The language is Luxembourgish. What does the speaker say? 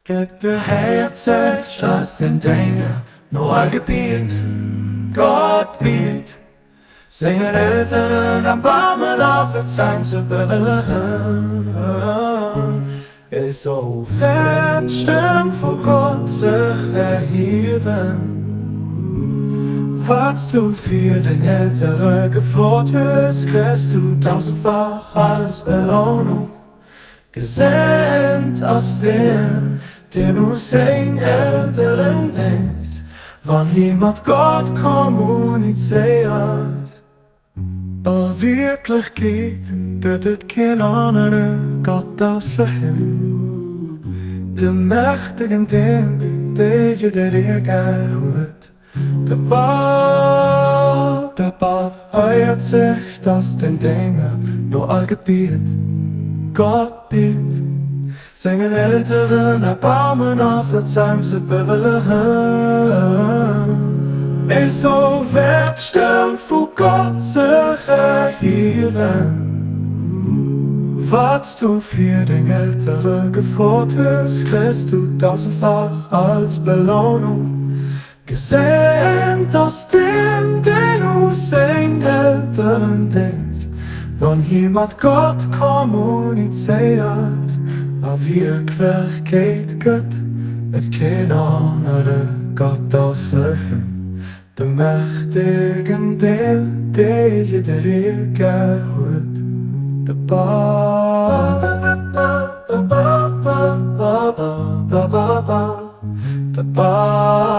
Et gehéiert sech als den Dénger no all Gebiet, Gott biet sengen Elteren Erbarmen a Verzeihung ze bëllegen. Esou wäert d'Stëmm vu Gott sech erhiewen. Wat s du fir deng Eltere gefrot hues, kriss du dausendfach als Belounung. Geseent ass deen, deen u seng Elteren denkt, wann hie mat Gott kommunizéiert. A Wierklechkeet gëtt et keen anere Gott ausser him, de Mächtegen, deen, dee jidder Eer gär huet. De Papp, de Papp heiert sech, dass den Dénger no all Gebiet Gott biet, sengen Elteren Erbarmen a Verzeihung ze bewëllegen. Esou wäert d'Stëmm vu Gott sech erhiewen. Wat s du fir deng Eltere gefrot hues, kriss du dausendfach als Belounung. Geseent ass deen, deen u seng Elteren denkt, wann hie mat Gott kommunizéiert. A Wierklechkeet gëtt et keen anere Gott ausser him, de Mächtegen, deen, dee jidder Eer gär huet. De Ba, ba, ba, ba, ba, ba, ba, ba, ba, de Ba.